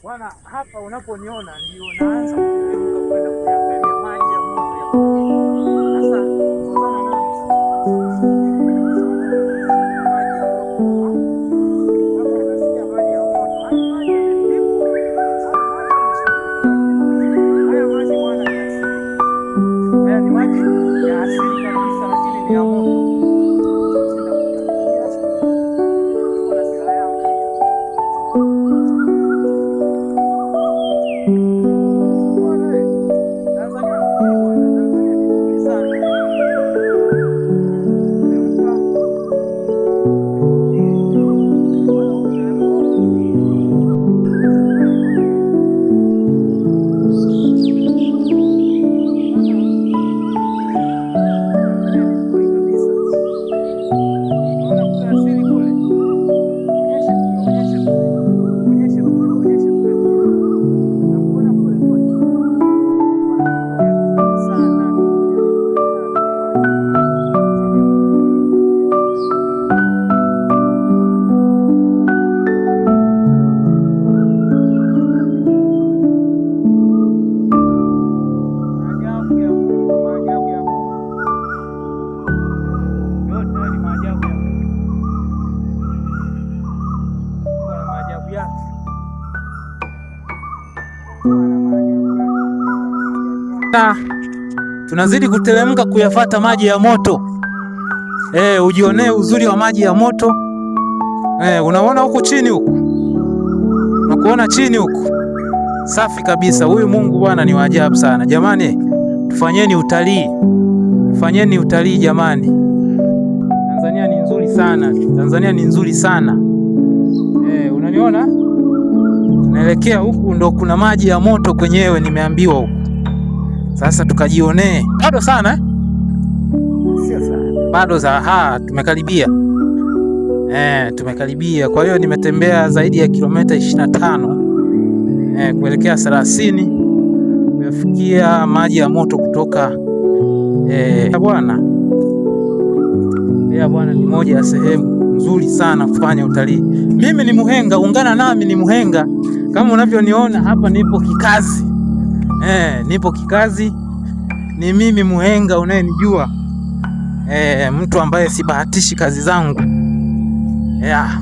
Bwana, hapa unaponiona ndio naanza kuteremka kwenda kuangalia maji ya moto ya sasa. Ongozana nami maji ya moto. Hapa unasikia maji ya moto. Haya maji yamepikwa. Haya maji bwana ni asili. Haya ni maji ya asili kabisa, lakini ni ya moto. Nenda kuangalia. Tuko na silaha yangu. Bwana, Tanzania nzuri bwana, Tanzania ni nzuri sana. Teremka. Bwana, teremka. Tanzania ni nzuri kabisa. Unaona kule asili kule? Onyeshe kule, onyeshe kule. Onyeshe kule, onyeshe kule. Nakuona kule kule. Bwana, Tanzania ni nzuri sana. Tanzania ni nzuri sana jamani. Maajabu ya Mungu, maajabu ya Mungu. Yote hayo ni maajabu ya Mungu. Mungu ana maajabu yake. Mungu ana maajabu yake. Mungu ana maajabu yake. Tunazidi kuteremka kuyafata maji ya moto. Ujionee uzuri wa maji ya moto. Unaona huku chini huku? Unakuona chini huku? Safi kabisa. Huyu Mungu bwana ni wa ajabu sana. Jamani, tufanyeni utalii. Tufanyeni utalii jamani. Tanzania ni nzuri sana. Tanzania ni nzuri sana. Unaniona? Tunaelekea huku ndo kuna maji ya moto kwenyewe nimeambiwa huku. Sasa tukajionee. Bado sana eh? Sio sana. Bado za ha, tumekaribia. Tumekaribia. Kwa hiyo nimetembea zaidi ya kilomita 25 kuelekea 30 kuyafikia maji ya moto kutoka bwana. Mbeya bwana ni moja ya sehemu nzuri sana kufanya utalii. Mimi ni Muhenga, ungana nami ni Muhenga. Kama unavyoniona hapa nipo kikazi. Nipo kikazi. Ni mimi Muhenga unayenijua. Mtu ambaye sibahatishi kazi zangu. Yeah.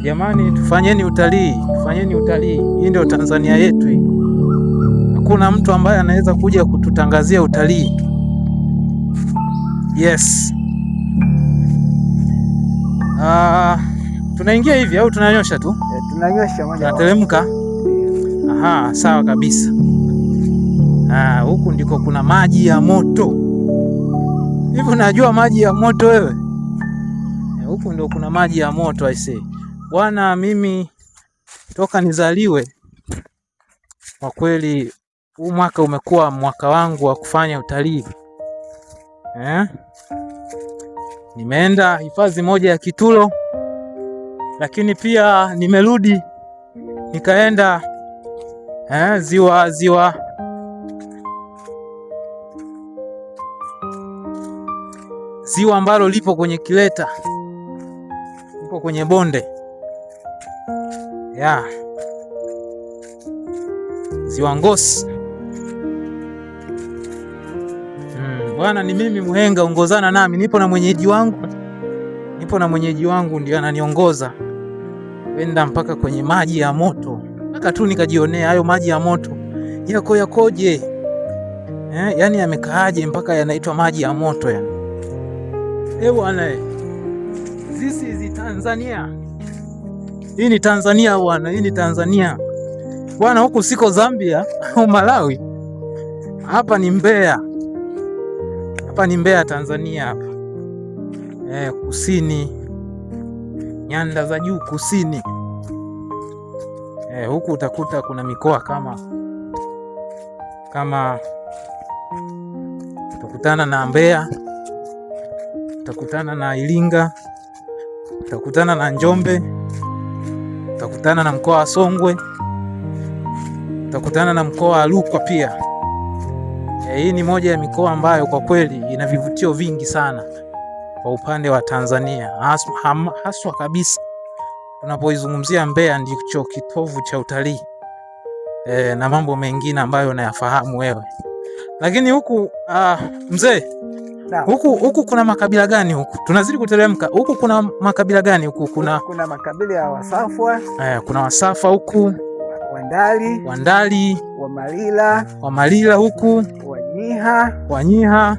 Jamani tufanyeni utalii, tufanyeni utalii. Hii ndio Tanzania yetu hii. Hakuna mtu ambaye anaweza kuja kututangazia utalii. Yes. Tunaingia hivi au tunanyosha tu? Tunanyosha moja. Tunateremka. Aha, sawa kabisa. Huku ndiko kuna maji ya moto. Hivi unajua maji ya moto wewe? Huku ndio kuna maji ya moto I say. Bwana, mimi toka nizaliwe kwa kweli huu mwaka umekuwa mwaka wangu wa kufanya utalii. Nimeenda hifadhi moja ya Kitulo, lakini pia nimerudi nikaenda ziwa ambalo lipo kwenye kileta, lipo kwenye bonde ya Ziwa Ngosi. Bwana ni mimi Muhenga, ongozana nami, nipo na mwenyeji wangu, nipo na mwenyeji wangu ndio ananiongoza kwenda mpaka kwenye maji ya moto, mpaka tu nikajionea hayo maji ya moto yako yakoje, yani yamekaaje mpaka yanaitwa maji ya moto yani. Bwana, this is Tanzania. Hii ni Tanzania bwana, hii ni Tanzania bwana. Huku siko Zambia au Malawi, hapa ni Mbeya, hapa ni Mbeya Tanzania hapa kusini, nyanda za juu kusini. Huku utakuta kuna mikoa kama utakutana na Mbeya, utakutana na Iringa, utakutana na Njombe, utakutana na mkoa wa Songwe, utakutana na mkoa wa Rukwa pia. Hii ni moja ya mikoa ambayo kwa kweli ina vivutio vingi sana kwa upande wa Tanzania, haswa kabisa Unapoizungumzia Mbeya ndicho kitovu cha utalii na mambo mengine ambayo unayafahamu wewe. Lakini huku mzee, huku kuna makabila gani huku? Tunazidi kuteremka. Huku kuna makabila gani huku? Kuna makabila ya Wasafwa. Kuna Wasafwa huku, Wandali, Wandali, Wamalila, Wamalila huku, Wanyiha, Wanyiha.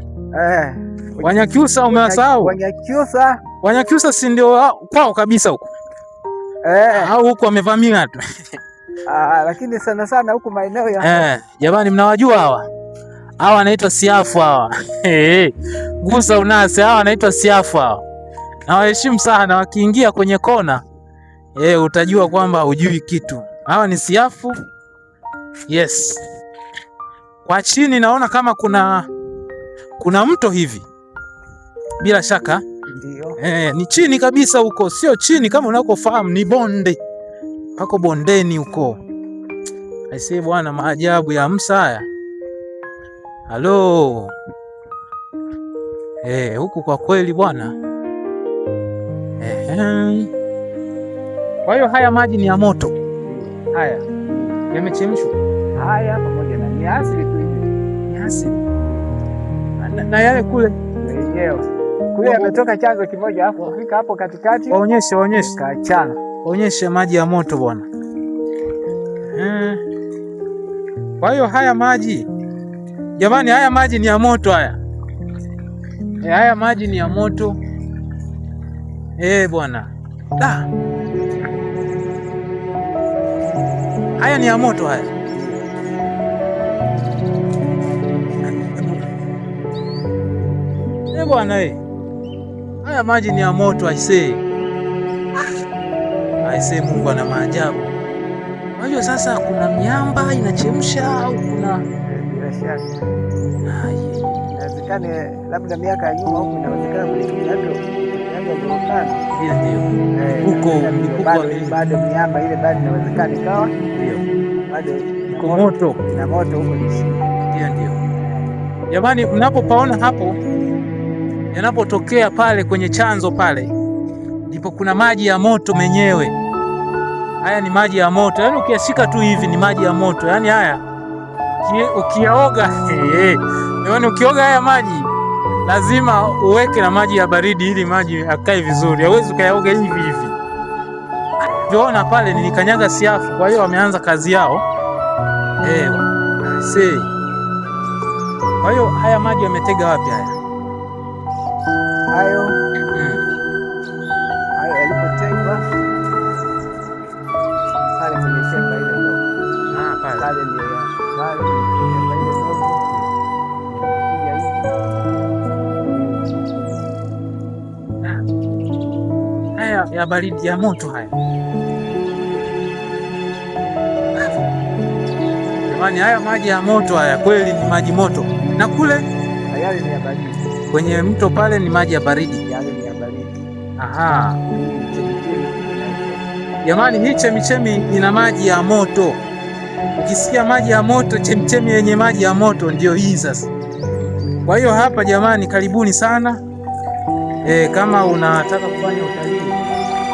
Wanyakyusa umewasahau? Wanyakyusa. Wanyakyusa si ndio kwao kabisa huku? Au huku wamevamia tu. Lakini sana sana huku maeneo ya jamani mnawajua hawa? Hawa wanaitwa siafu hawa. Gusa unase, hawa wanaitwa siafu hawa. Nawaheshimu sana, wakiingia kwenye kona utajua kwamba hujui kitu. Hawa ni siafu. Yes. Kwa chini naona kama kuna mto hivi. Bila shaka. Ndio. Ni chini kabisa huko, sio chini kama unakofahamu, ni bonde. Pako bondeni huko. Aisee bwana, maajabu ya Musa haya. Halo. Huku kwa kweli bwana. Kwa hiyo haya maji ni ya moto. Haya yamechemshwa. Haya pamoja na ni asili tu hivi. Ni asili. Na yale kule wenyewe. Kule yametoka chanzo kimoja hapo kufika hapo katikati. Waonyeshe, waonyeshe. Kaachana. Waonyeshe maji ya moto bwana. Kwa hiyo haya maji jamani, haya maji ni ya moto haya. Haya maji ni ya moto. Bwana. Da. Haya ni ya moto haya. Bwana Haya maji ni ya moto aisee. Aisee, Mungu ana maajabu. Unajua sasa kuna miamba inachemsha au kuna bila shaka. Inawezekana labda miaka ya nyuma huko inawezekana kulikuwa volcano. Ndio. Huko bado miamba ile bado inawezekana ikawa. Ndio. Bado iko moto. Ina moto huko chini. Ndio. Jamani, mnapopaona hapo yanapotokea pale kwenye chanzo pale ndipo kuna maji ya moto menyewe. Haya ni maji ya moto. Yaani ukiyashika tu hivi ni maji ya moto. Yaani haya ukiyaoga, yaani ukioga haya maji lazima uweke na maji ya baridi ili maji yakae vizuri. Hauwezi ukayaoga hivi hivi. Unaona pale nilikanyaga siafu, kwa hiyo wameanza kazi yao. Kwa hiyo haya maji yametega wapi haya? Hayo. Hayo yalipotegwa pale kwenye chemba ile ndogo. Pale. Pale ndio ya. Pale chemba ile ndogo. Kuja hivi. Haya ya baridi ya moto haya. Jamani, haya maji ya moto haya kweli ni maji moto. Na kule tayari ni ya baridi. Kwenye mto pale ni maji ya baridi. Yale ni ya baridi. Aha. Jamani, hii chemichemi ina maji ya moto. Ukisikia maji ya moto, chemichemi yenye maji ya moto ndio hii sasa. Kwa hiyo hapa jamani, karibuni sana. Kama unataka kufanya utalii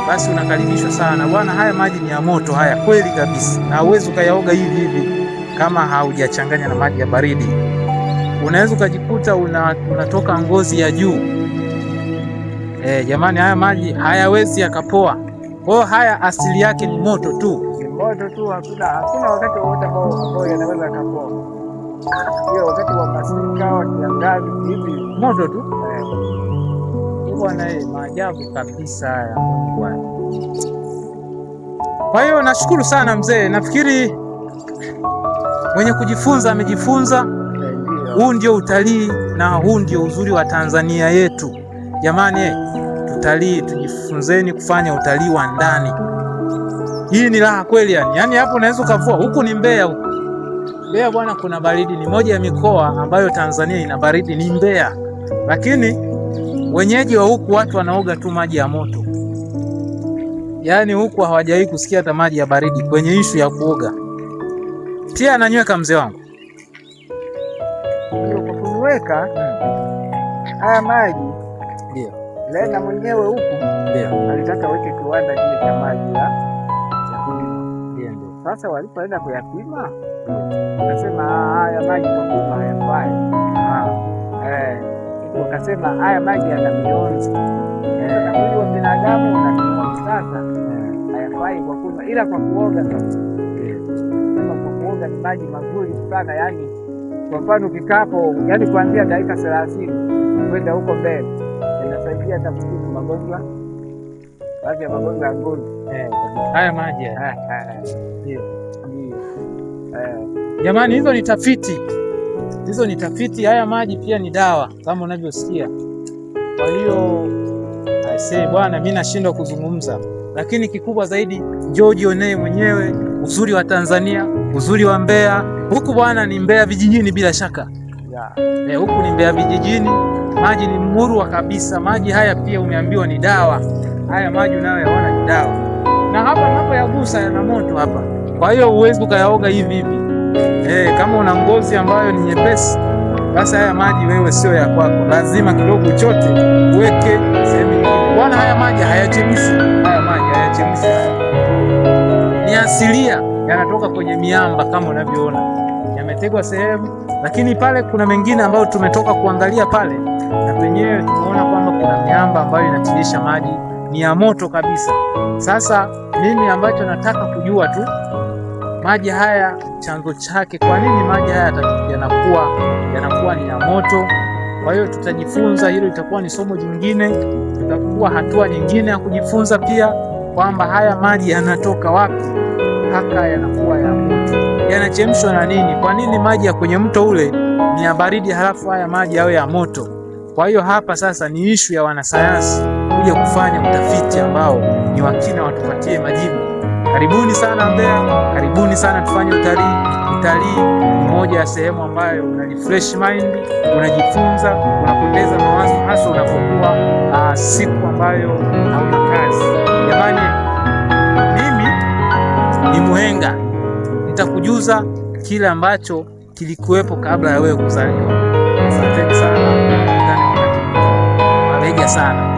basi unakaribishwa sana bwana. Haya maji ni ya moto haya kweli kabisa, na huwezi ukayaoga hivi hivi kama haujachanganya na maji ya baridi. Unaweza ukajikuta unatoka ngozi ya juu. Jamani, haya maji hayawezi yakapoa. Kwa hiyo haya asili yake ni moto tu. Ni moto tu, hakuna wakati wowote ambao yanaweza yakapoa. Hiyo wakati wa masika, wa kiangazi hivi moto tu. Bwana, maajabu kabisa haya Mungu. Kwa hiyo nashukuru sana mzee, nafikiri mwenye kujifunza amejifunza. Huu ndio utalii na huu ndio uzuri wa Tanzania yetu. Jamani, tutalii, tujifunzeni kufanya utalii wa ndani. Hii ni raha kweli yani. Yaani hapo unaweza ukavua. Huku ni Mbeya huku. Mbeya bwana kuna baridi, ni moja ya mikoa ambayo Tanzania ina baridi ni Mbeya. Lakini wenyeji wa huku watu wanaoga tu maji ya moto. Yaani huku hawajawahi kusikia hata maji ya baridi kwenye ishu ya kuoga. Tia ananyweka mzee wangu. Ndio kwa kuniweka haya maji. Ndio. Lena mwenyewe huku alitaka weke kiwanda kile cha maji ya kunywa. Sasa walipoenda kuyapima, wakasema haya maji kwa kunywa hayafai. Wakasema haya maji yana mionzi, na mwili wa binadamu una mionzi, sasa hayafai kwa kunywa, ila kwa kuoga. Sasa sema kwa kuoga ni maji mazuri sana, yani kwa mfano ukikapo, yani kuanzia dakika 30 kwenda huko mbele, inasaidia hata kutibu magonjwa, baadhi ya magonjwa ya ngozi. Haya maji haya. Ndio. Jamani, hizo ni tafiti, hizo ni tafiti. Haya maji pia ni dawa kama unavyosikia. Kwa hiyo aisee, bwana, mimi nashindwa kuzungumza, lakini kikubwa zaidi, njoo ujionee mwenyewe uzuri wa Tanzania, uzuri wa Mbeya. Huku bwana ni Mbeya vijijini bila shaka. Huku ni Mbeya vijijini, maji ni murwa kabisa. Maji haya pia umeambiwa ni dawa. Haya maji unayoyaona ni dawa, na hapa unapoyagusa yana moto hapa, kwa hiyo huwezi ukayaoga hivi hivi. Kama una ngozi ambayo ni nyepesi, basi haya maji wewe sio ya kwako, lazima kidogo uchote uweke sehemu nyingine. Bwana, haya maji hayachemshwi, haya maji hayachemshwi, ni asilia, yanatoka kwenye miamba kama unavyoona, yametegwa sehemu. Lakini pale kuna mengine ambayo tumetoka kuangalia pale, na penyewe tumeona kwamba kuna miamba ambayo inatiririsha maji, ni ya moto kabisa. Sasa mimi ambacho nataka kujua tu maji haya chanzo chake, kwa nini maji haya yanakuwa ni ya moto? Kwa hiyo tutajifunza hilo, itakuwa ni somo jingine, tutakuwa hatua nyingine ya kujifunza pia kwamba haya maji yanatoka wapi mpaka yanakuwa ya moto, yanachemshwa na nini? Kwa nini maji ya kwenye mto ule ni ya baridi halafu haya maji yawe ya moto? Kwa hiyo hapa sasa ni ishu ya wanasayansi kuja kufanya utafiti ambao ni wa kina, watupatie majibu. Karibuni sana Mbeya, karibuni sana tufanye utalii. Utalii ni moja ya sehemu ambayo una refresh mind, unajifunza, unapoteza mawazo, hasa unapokuwa siku ambayo hauna kazi. Jamani, mimi ni Muhenga, nitakujuza kile ambacho kilikuwepo kabla ya wewe kuzaliwa. Asanteni sana, tukutane wakati mwingine. Mabega sana.